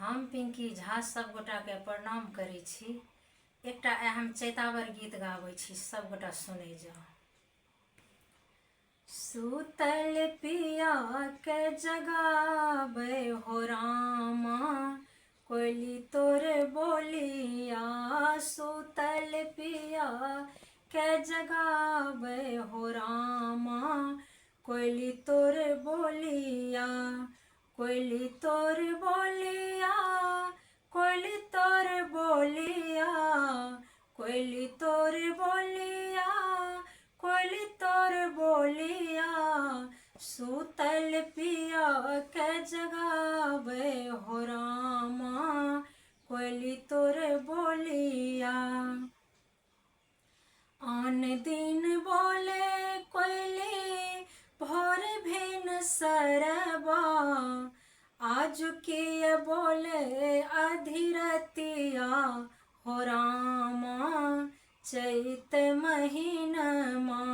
हम पिंकी झा सब गोटाके प्रणाम करै छी। एकटा आइ हम चैतावर गीत गाबै छी, सब गोटा सुनै जाउ। सुतल पिया के जगाबै हो रामा, कोयली तोर बोलिया। सुतल पिया के जगाबै हो रामा, कोयली तोर बोलिया। कोयली तोर बोलिया, कोयली तोर बोलिया, कोयली तोर बोलिया, कोयली तोर बोलिया। सुतल पिया के जगाबै हो रामा, कोयली तोर बोलिया। आन दिन बोले कोयली भोर भेन सरबा, आज किए बोले अधीरतिया हो रामा, चैत महीनमा।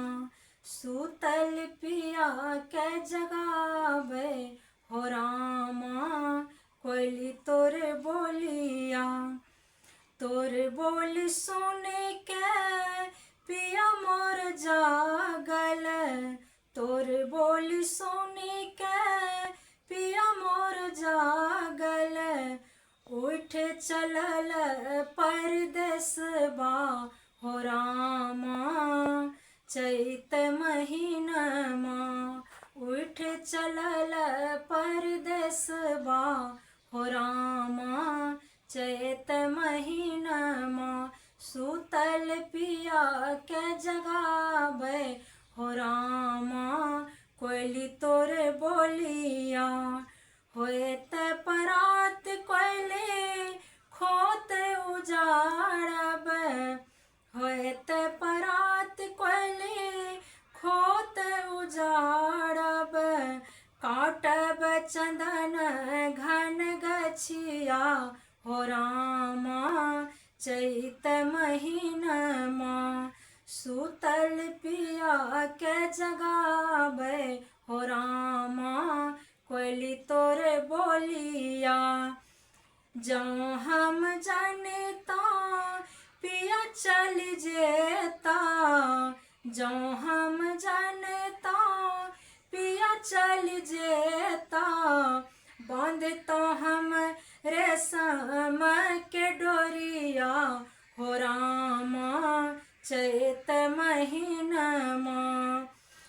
सुतल पिया के जगाबै हो रामा, कोयली तोर बोलिया। तोर बोल सुने के पिया मोर जागल, तोर बोल सुने के पिया मोर जागल। उठ चलल परदेसबा हो रामा, चैत महीनमा। उठ चलल परदेसबा हो रामा, चैत महीनमा। सुतल पिया के जगाबै हो रामा, कोयली तोर बोलिया। होइत परात कोयली खोत उजाड़ब, होइत परात कोयली खोत उजाड़ब। काटब चंदन घन गछिया हो रामा, चैत महीनमा। सुतल पिया के जगाबै हो रामा, कोयली तोर बोलिया। जँ हम जनता पिया चल जेता, जँ हम जनता पिया चल जेता। बांधता हम रेशम के डोरिया हो रामा, चैत महीनमा।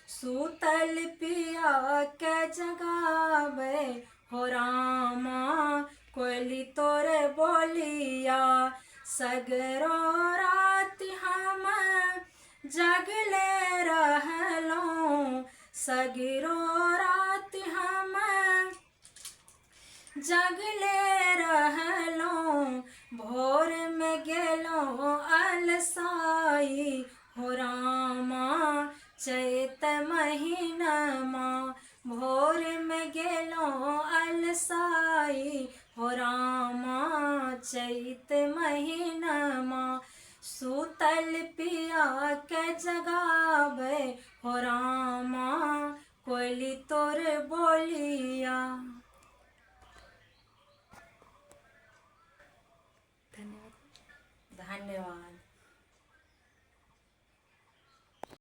सुतल पिया के जगाबै हो रामा, कोयली तोर बोलिया। सगरो राति हम जगले रहलहुँ, सगरो राति हम जगले रहलहुँ। भोर मे गेलहुँ अलसाई हो रामा, चैत महीनमा। भोर मे गेलहुँ अलसाई हो रामा, चैत महीनमा। सुतल पिया के जगाबै हो रामा, कोयली तोर बोलिया। धन्यवाद। धन्यवाद।